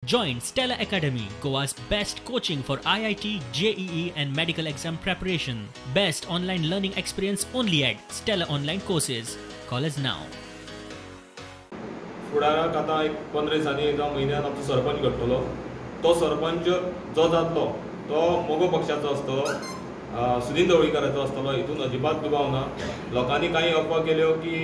Join Stella Academy, Goa's best coaching for IIT, JEE and medical exam preparation. Best online learning experience only at Stella Online Courses. Call us now. फुडाराक आतां एक 15 दिसांनी जावं म्हयन्यान आमचो सरपंच घडटलो. तो सरपंच जो जातलो तो मगो पक्षाचो आसतलो, सुदीन ढवळीकाराचो आसतलो, हितून अजिबात दुबाव ना. लोकांनी कांय अफवा केल्यो की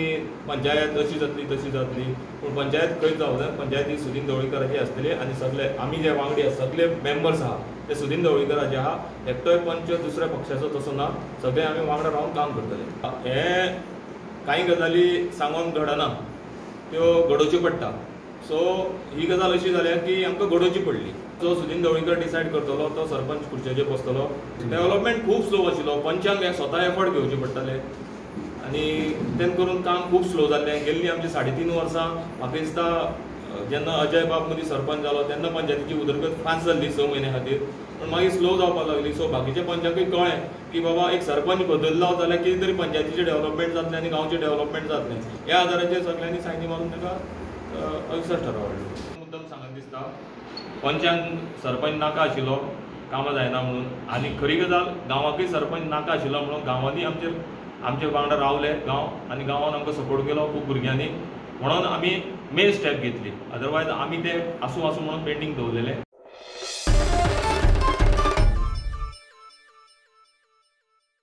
पंचायत अशी जातली तशी जातली, पूण पंचायत खंयच जावना. पंचायत ही सुदीन ढवळीकाराची आसतली आनी सगळे आमी जे वांगडी आसा, सगळे मेंबर्स आहा ते सुदीन ढवळीकाराचे आहा. एकटोय पंच दुसऱ्या पक्षाचो तसो ना, सगळे आमी वांगडा रावन काम करतले. हे कांय गजाली सांगून घडना, त्यो घडोवच्यो पडटा. सो ही गजाल अशी जाल्या की आमकां घडोवची पडली. जो सुदीन ढवळीकर डिसायड करतलो तो सरपंच खुर्चेचेर बसतलो. डेव्हलपमेंट खूब स्लो आशिल्लो, पंचांक स्वता एफर्ट घेवचे पडटाले आनी तें करून काम खूब स्लो जाल्लें. गेल्ली आमची 3.5 वर्सां म्हाका दिसता जेन्ना अजय बाब मदीं सरपंच जालो तेन्ना पंचायतीची उदरगत फास्ट जाल्ली 6 म्हयन्या खातीर, पूण मागीर स्लो जावपाक लागली. सो बाकीच्या पंचांकूय कळ्ळें की बाबा एक सरपंच बदल्लो जाल्यार कितें तरी पंचायतीचें डेव्हलपमेंट जातलें आनी गांवचें डेव्हलपमेंट जातलें. ह्या आदाराचेर सगळ्यांनी सायनी मारून ताका अविश्वास ठराव हाडलो. मुद्दम सांगन दिसता पंचांक सरपंच नाका आशिल्लो, कामां जायना म्हणून, आनी खरी गजाल गांवाकूय सरपंच नाका आशिल्लो म्हणून गांवांनी आमचे वांगडा रावले गांव आनी गांवान आमकां सपोर्ट केलो खूब भुरग्यांनी, म्हणून आमी मेन स्टेप घेतली. अदरवायज आमी ते आसूं आसूं म्हणून पेंडींग दवरलेले.